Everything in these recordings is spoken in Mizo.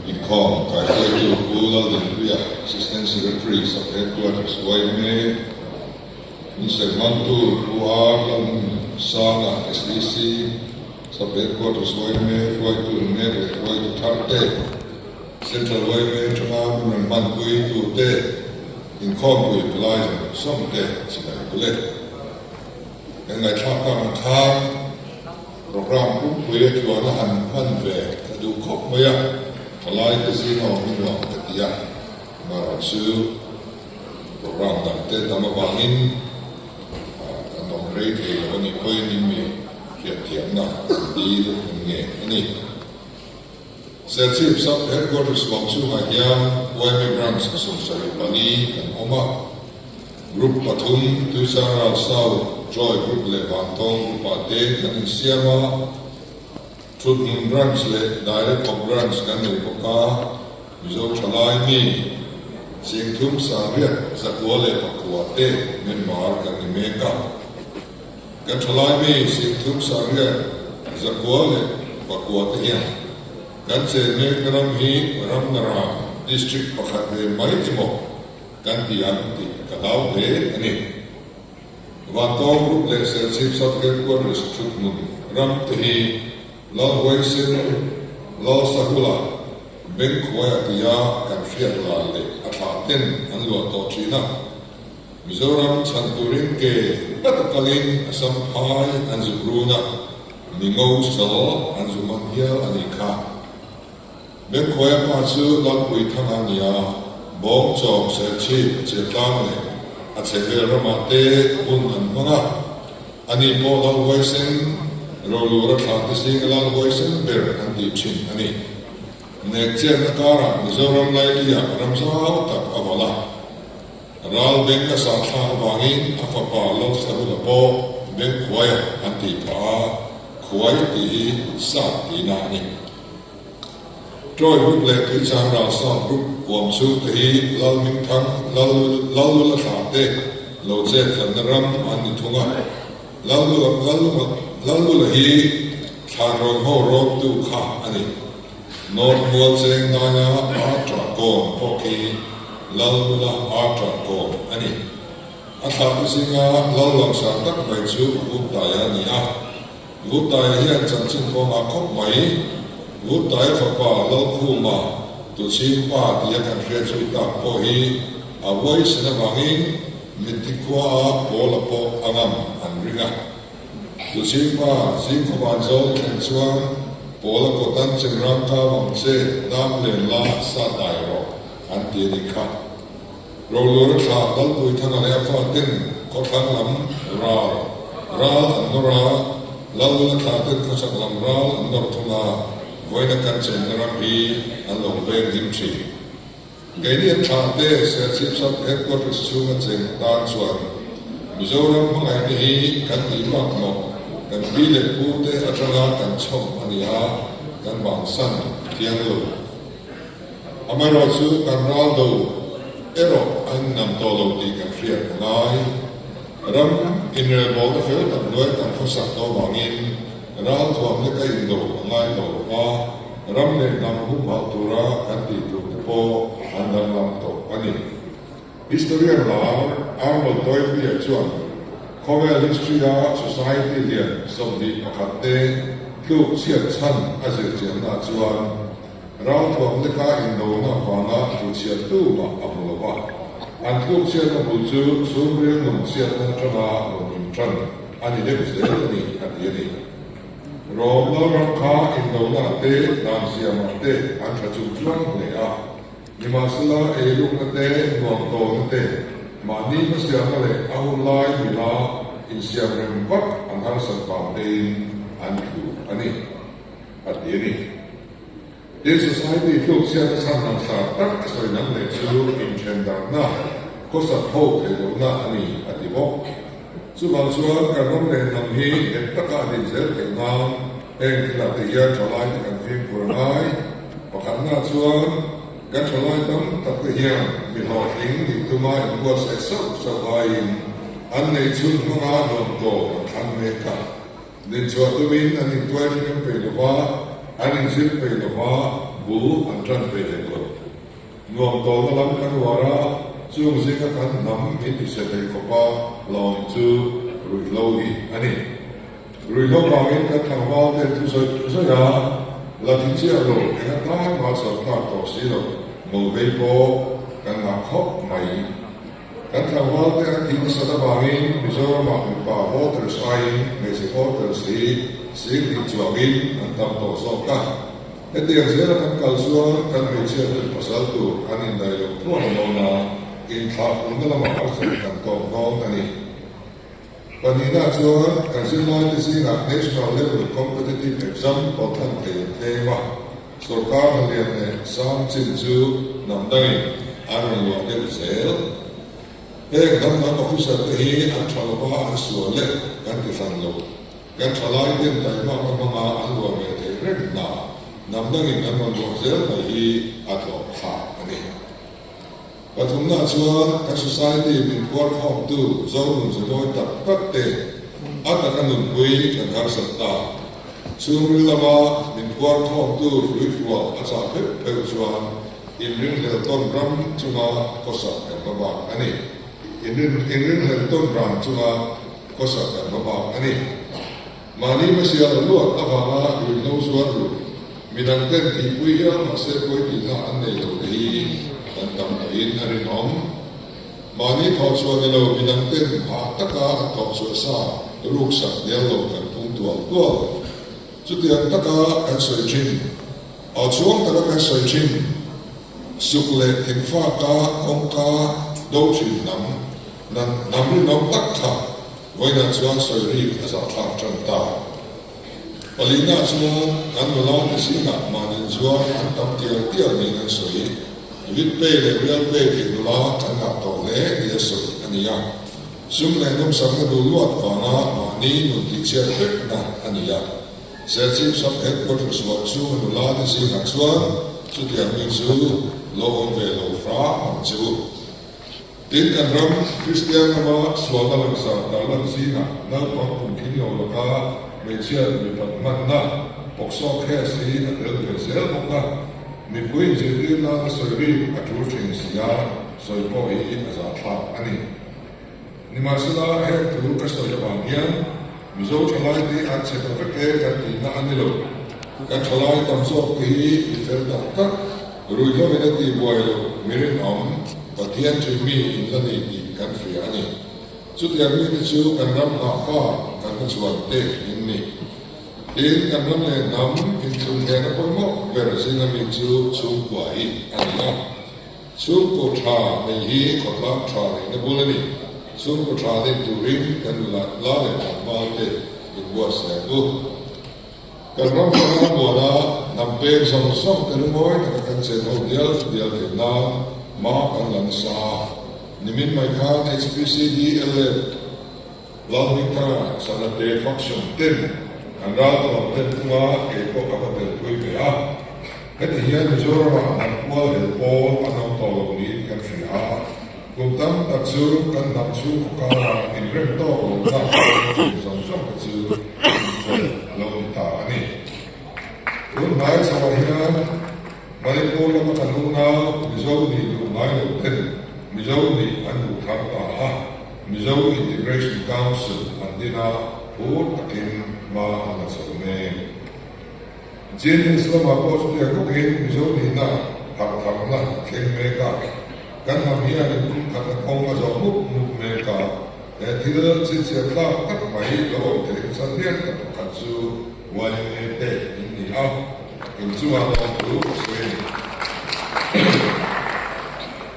Inkhawm kaihruaitu Pu Laldinpuia, Assistant Secretary, Sub Headquarters yma, Minister hmangtu Pu R Lalhmunsanga, SDC, Sub Headquarters yma hruaitu mek leh hruaitu thar te, Central yma atanga min rawn hmanpui tute, inkhawmpui palai zawng zawng te chibai bul e. Kan ngaihthlak tak ang khan Program pumpui a tluan a han hman ve ka duh khawp mai a, thalai te zinga awm hi nuam ka ti a, amaherawhchu program dang te tam avangin kan awm rei thei lo a nih pawhin in mi hriatthiamna an dil an ngen a ni. Serchhip Sub Headquarters vang chhungah hian yma Branch 74 kan awm a, Group pathum, Tuichangral South, Joy Group leh Vantawng Group ah te kan insiam a, Thuthmun Branch leh Dairekhawp Branch kan nei bawk a, Mizo thalai mi, Singthum Sangriat, Zakua leh Pakua te member kan ni mek a. Kan thalai mi, Singthum Sangriat, Zakua leh Pakua te hian kan chen mekna ram hi Ramnara District pakhat ve mai emaw Kan ti ang tih ka hlau hle a ni. Vantawng Group leh Serchhip Sub Headquarters thuthmun ram te hi Lal Huaisen, Lal Sahula, Bengkhuaia tia kan hriat lai leh a thlah ten an luah tawh thin a. Mizoram chhan turin ke ngat a kalin Assam phai an zuk run a, mingo sal an zu man hial a nih kha. Bengkhuaia pa chu Lalpui Thanga a ni a, Bawng Chawng Serchhip a che tlang leh a chhehvel ramah te hun an hmang a. Ani pawh Lal Huaisen, Rolura thlah te zinga Lal Huaisen ber an tih thin a ni. Nek chetna karah Mizoram Lailia ram zau tak a valh a. Ral beng a sah thlak avangin a fapa Lal Sarula pawh Bengkhuaia an tih phah a, Khuai tih hi sat tihna a ni. Troy Group leh Tuichang Ralsam Group huam chhungte hi Lal Hmingthang, Lal Lallula thlah te lo chet tlanna ram an ni thung a. Lallula Lallula hi Thlanrawn ho rawmtu kha a ni. North Mual cheng daia Artra kawn pawh khi Lallula Artra kawn a ni. A thlahte zinga Lal langsar tak mai chu Vuktaia a ni a. Vurtaia hian chanchin kawngah khawp mai, Vurtaia fapa Lalkhuma Tuchhing pa tia kan hriat zui tak pawh hi a huaisen avangin mitthi khuaa Pawla pawh a ngam an ring a. Tuchhing pa Zingkhawvan zawl thleng chuan Pawla kawtan chengrang kau ang che dam len la sa dai rawh an ti a nih kha. Rolura thla Lalpuithanga leh a faten khawthlang lam ral ral an nawr a, Lallula thla ten khawchhak lam ral an nawr thung a, vawiina kan chenna ram hi an lo veng him thin. Keini an thlah te Serchhip Sub Headquarters chhunga cheng tan chuan Mizoram hmangaihna hi kan tih bak mawh kan pi leh pu te atanga kan chhawm a ni a, kan bansan thiang lo. Amaherawhchu kan ral do erawh a innam tawh lo tih kan hriat a ngai. Ram inrelbawlna fel tak hnuai kan khawsak tawh vangin ral thuamna ka indo a ngai tawh lo va, ram leh hnam humhalh tura kan tih tur te pawh an danglam tawh a ni. Historian lar Arnold Toynbee chuan khawvel history-a society lian 21 te tluk chhiat chhan a zirchianna chuan Ralthuam leka indona avanga tluchhiat tu mah a hmu lo va, an tlukchhiatna bul chu chhungril nungchhiatna atanga rawn intan a ni deuh zel a ni, a ti a ni. Rom lalram kha indona te, dan siamah te an tha chung chuang hle a, nimahsela eirukna te, nuamtawlna te, mahni hmasialna leh a hun lai mila insiamrem vak an harsat vang tein an tlu a ni, a ti a ni. Tin, society tluk chhiatna chhan langsar tak a sawi dang leh chu inthen darhna, khawsak ho theih lohna a ni, a ti bawk. Chuvang chuan kan ram leh hnam hi nghet taka a din zel theih nan heng thilah te hian thalaite kan fimkhur a ngai. Pakhatna chuan kan thalai tam tak te hian mi hlawhtling nih tuma inbuatsaih sauh sauh aiin an neih chhun hmanga nuam tawp an thlang mek a. Dinchhuah tumin an intuai hrim peih lo va, an inzir peih lo va, Bul an ṭan ve hek lo. Nuam tawlna lam kan uar a, chung zinga kan hnam min ti chhe thei khawpa lawm chu ruihhlo hi a ni. Ruihhlo vangin kan tlangval ten thu zawih zawih a, la ti chiah lo, eng atan mah sawrkar tawh si lo, ngawlvei pawh kan ngah khawp mai. Kan tlangval te an tih nasat avangin Mizoramah mipa voters aiin hmeichhe voters hi 20,000 chuangin an tam tawh zawk a. Hetiang zela kan kal chuan kan hmeichhia ten pasal tur an indaih loh thuai dawn a, inthlahpulna lamah harsat kan tawk dawn a ni. Pahnihna chuan kan zirlaite zingah National Level Competitive Exam pawlthlan thei an tlem a, Sorkar hna lian leh sang chin chu hnam dangin an rawn luah deuh zel. Heng hnam dang officer te hi an tha lova an sual leh kan ti hran lo. Kan thalai ten taimakna hmanga an luah ve theih reng hna hnam dangin an rawn luah zel mai hi a tlawm thlak a ni. Pathumna chuan kan society min phuarkhawmtu Zonun zemawi tak tak te a taka nunpui kan harsat ta. Chhungril lama min phuarkhawmtu hruihrual a chah pheuh pheuh chuan inringhlel tawn ram chunga khawsak kan hma bak a ni. Inringhlel tawn ram chunga khawsak kan hma bak a ni. Mahni hmasial a luat avanga ruihhlo zuar ru, midang ten thihpui hial mahse pawi tihna an nei lo te hi kan tam tawhin a rinawm. Mahni thawhchhuah ni lo midang ten hah taka an thawhchhuah sa ruksak dial lo kan pung tual tual. Chutiang taka kan sawi thin, aw chhuang taka kan sawi thin, suk leh thingfaka kawngka do thin hnam, hnam rinawm tak kha Vawiinah chuan sawi rik a zahthlak tan ta. Palina chuan kan nula te zingah mahni zuar an tam tial tial niin an sawi. Vid pay leh real pay tih nula kan ngah tawh hle nia sawi a ni a. Sum leh nawmsakna duh luat vanga mahni nun tihchhiat vekna a ni a. Serchhip Sub Headquarters ruah chhunga nula te zingah chuan chutiang mi chu lo awm ve lo hram ang che u. Tin, kan ram Kristian rama sualna langsar tarlan zingah naupang kum tling lo laka hmeichhia mipat hmanna POCSO case hi a tel ve zel bawk a, mipui inzirtir nana sawi rik a tul thin si a, sawi pawh hi a zahthlak a ni. Nimahsela, heng thu ka sawi avang hian Mizo thalaite an chhe ta vek e kan tihna a ni lo. Kan thalai tam zawk te hi mi fel tak tak, ruihhlo in a tih buai loh mi rinawm, Pathian thin mi in la nei tih kan hria a ni. Chutiang mite chu kan ram nghahfa kan hmachhuan te in ni. Tin, kan ram leh hnam inthlunghehna pawimawh ber zinga mi chu chhungkua hi a ni a. Chhungkaw tha nei hi khawtlang tha neihna bul a ni. Chhungkaw tha nei turin kan la la leh tlangval te inbuatsaih ang u. Kan ram hranga muana hnam peng zawng zawng te lungawi taka kan chen ho dial dial theih nan hma kan la nasa a. Nimin mai khan HPCDLF Lalhmingthanga Sanate Function ten an ralthuam ten thunga kei pawh ka va telpui ve a. Heti hian Mizoramah hnam kual hel pawl an awm tawh lo niin kan hria a. Kum tam tak chu kan hnam chhungkaw karah inrem tawk lohna awm thin zawng zawng te chu inchawlh a lo ni ta a ni. Tun hnai chhoah hian Manipur lama kan unau Mizo nih duh ngai lo ten Mizo nih an duh thar ta a, Mizo Integration Council an din a, phur takin hma an la chho mek. Chin Hills lamah pawh chutiang bawkin Mizo nihna harh tharna a thleng mek a, kan hnam hian inpumkhatna kawng a zawh mup mup mek a, he thil chhinchhiah tlak tak mai lo awm theih nasa hliam tak pakhat chu yma te in ni a, inchungah lawmthu ka sawi a ni.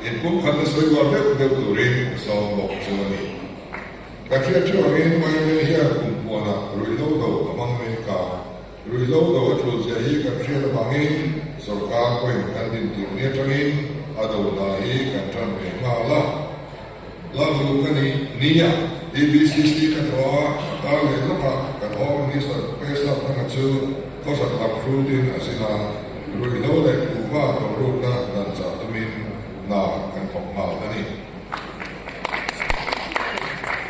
Inpumkhatna sawi uar deuh deuh turin ka sawm bawk chu a ni. Ka hriat thu angin yma hian kum puanah ruihhlo do a hmang mek a. Ruihhlo do a tul zia hi kan hriat avangin sorkar pawhin kan din tir ni atangin a do hna hi kan tan ve nghal a. Lalru ka nih nia TBCC ka thawh a, a tar leh lawkah kan Home Minister Pesa Thanga chu khawsak lam hrutin a zin a, ruihhlo leh kuhva tawrhukna dan chah tumin hna kan thawk nghal a ni.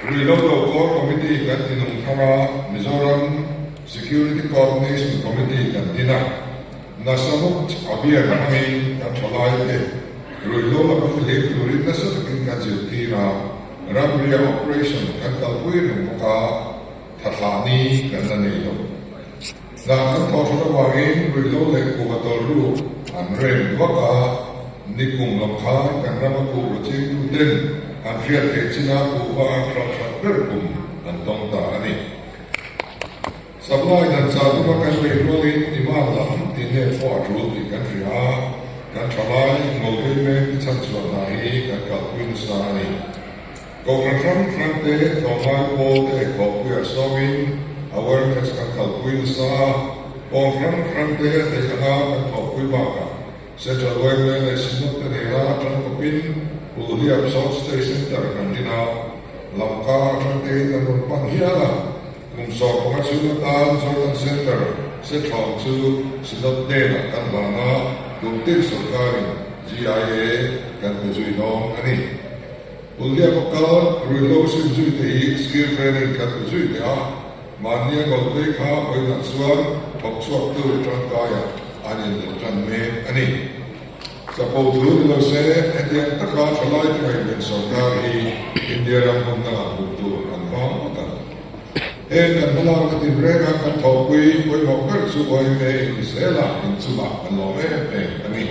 Ruihhlo do Core Committee kan tinung thar a, Mizoram Security Coordination Committee kan din a. Nasa Mukt Abhiyan hmangin kan thalaite ruihhlo laka fihlim turin nasa takin kan zirtir a, ramria operation kan kalpui reng bawk a, thathlah ni kan la nei lo. Hna kan thawh that avangin ruihhlo leh kuhva tawlhruk an rem duak a, nikum lam khan kan rama kuhva chingtuten an hriat theih chinah kuhva an hralh that ber kum an tawng ta a ni. Supply dan chah tuma kan beih rualin demand lam tih nge pawh a tul tih kan hria a, kan tha lai ngawlvei mek te chhanchhuah hna hi kan kalpui nasa a ni. Kohhran hrang hrang te tlawmngai pawl te thawhpuiah sawmin awareness kan kalpui nasa a, pawl hrang hrang te a theih anga kan thawhpui bakah Central Yma leh Synod te nena tangkawpin Pulhliap South State Centre kan din a, Lamka atang tein an rawn pan hial a. Kum 15 chhung atan Jordan Centre Sethlawm chu Synod hnenah kan hlan a, kum tin sawrkarin GIA kan pe zui dawn a ni. Pulhliap a kal ruihhlo sim zui te hi skill training kan pe zui leh a, mahnia ngawlvei kha vawiinah chuan thawk chhuaktu tangkaiah an inlet tan mek a ni. Chapo thu ni lo se, hetiang taka thalaite ngaihven sawrkar hi India ram hmun dangah hmuh tur an vang ngawt ang. Heng kan hmalakna tinrenga kan thawhpui pawimawh ber chu yma in zela inchungah kan lawm em em a ni.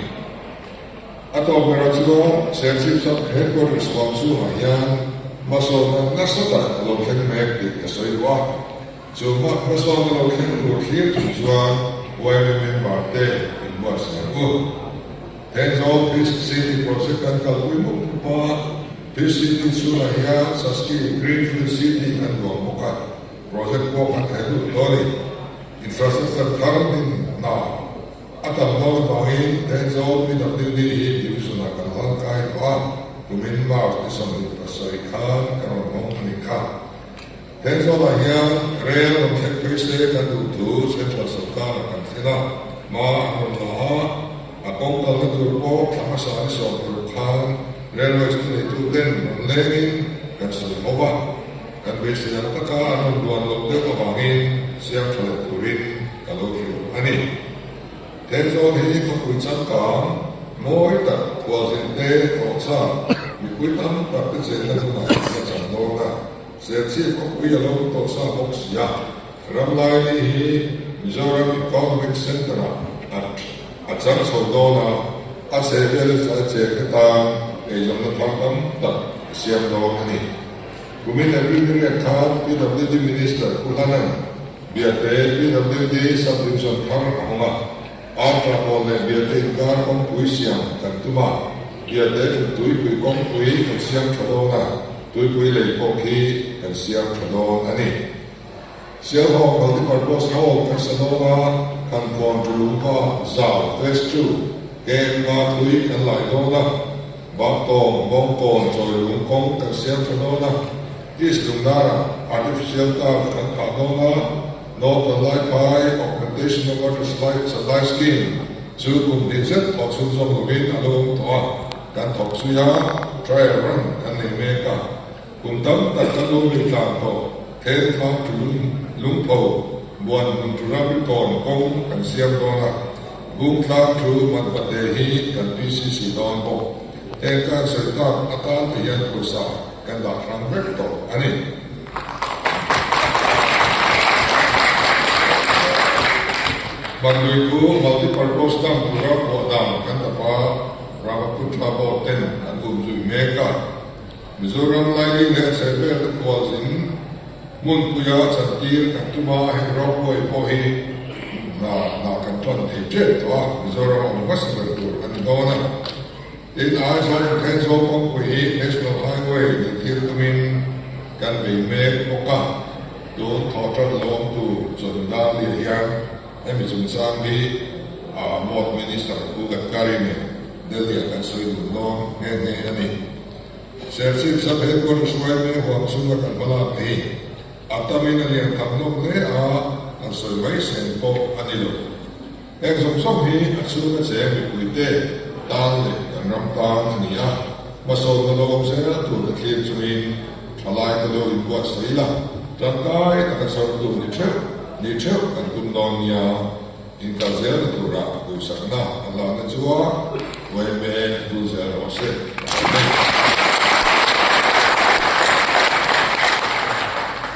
A tawp berah chuan Serchhip Sub Headquarters huam chhungah hian hmasawnna nasa tak a lo thleng mek tih ka sawi duh a. Chu hmasawnna lo thleng tur thlir chung chuan yma member te inbuatsaih ang u. Thenzawl Peace City project kan kalpui mup mup a, Peace City chhungah hian Saski Greenfield City kan duang bawk a, project pawh kan thei lut dawn a ni. Infrastructure thar din hna a tam dawn avangin Thenzawl PWD hi division-ah kan hlan kai tawh a, kumin March ni 27 khan kan rawn hawng a nih kha. Thenzawlah hian rel rawn thleng phei se kan duh thu Central sawrkarah kan thlen a, hma an rawn la a, a kawng kalna tur pawh thla hmasa ni 16 khan Railways thuneitu ten rawn lengin kan sawi ho va, kan beisei ang taka an rawn duan loh deuh avangin siam tha leh turin ka lo hrilh a ni. Thenzawl hi khawpui changkang mawi tak khualzin te tlawhchak mipui tam tak te chenna hmunah an la chang dawn a. Serchhip khawpui a lo tawh sa bawk si a, Ramlaili hi Mizoram Economic Centre-ah a a chang chho dawn a, a chhehvel a chai cheng te tan eizawnna thar tam tak a siam dawn a ni. Kumin April ni riat khan PWD Minister Pu Hlanan Biate PWD Sub-Division thar a hawng a, Artra kawl leh Biate inkar kawngpui siam kan tum a, Biate Tuipui kawngpui kan siam tha dawn a, Tuipui lei pawh khi kan siam tha dawn a ni. Sialhawk Multipurpose Hall kan sa dawn a, kan kawn Tulungpa zau Phase ii KMA thui kan lai dawn a, Baktawng, Bawngkawn, Chawilung kawng kan siam tha dawn a, East Lungdara Artificial Turf kan phah dawn a, North Vanlaiphai Augmentation of Water Supply Scheme chu kum hnih zet thawh chhunzawm lovin a lo awm tawh a. Kan thawk zui a, trial run kan nei mek a, kum tam tak kan lo ri tlan tawh, then thlang tu lungpho, buan hmun tu ram kawn kawng kan siam dawn a, bung tlang tu manpate hi kan PCC dawn bawk. Heng kan sawi tak atan te hian pawisa kan dah hrang vek tawh a ni. Banlui khu multipurpose dam tura phuah dan kan dap a. Brahmaputra board ten an um zui mek a, Mizoram laili leh chhehvel te khualzin hmunpuia chantir kan tum a, hei ropeway pawh hi hna hna kan tan thei tep tawh a, Mizoram a awm hmasa ber tur a ni dawn a. Tin, Aizawl in Thenzawl kawngpui hi National Highway nih thil tumin kan bei mek bawk a, tun thawhtan lo awm tur chawhnu dar liah hian Hemi chungchang hi Mawt Minister Pu Gadkari nen Delhi-ah kan sawi dun dawn nghe nghe a ni. Serchhip Sub Headquarters yma huam chhunga kan hmalak hi a tamin a lian tham hlawm hle a, kan sawi mai sen pawh a ni lo. Heng zawng zawng hi a chhunga cheng mipuite tan leh kan ram tan a ni a, hmasawnna lo awm zel tur te thlir chungin thalaite lo inbuatsaih la, tangkai taka chhawrtu ni theuh. Ni theuh kan tum dawn nia. Inkal zelna turah duhsakna a hlahna chu a yma vul zel rawh se.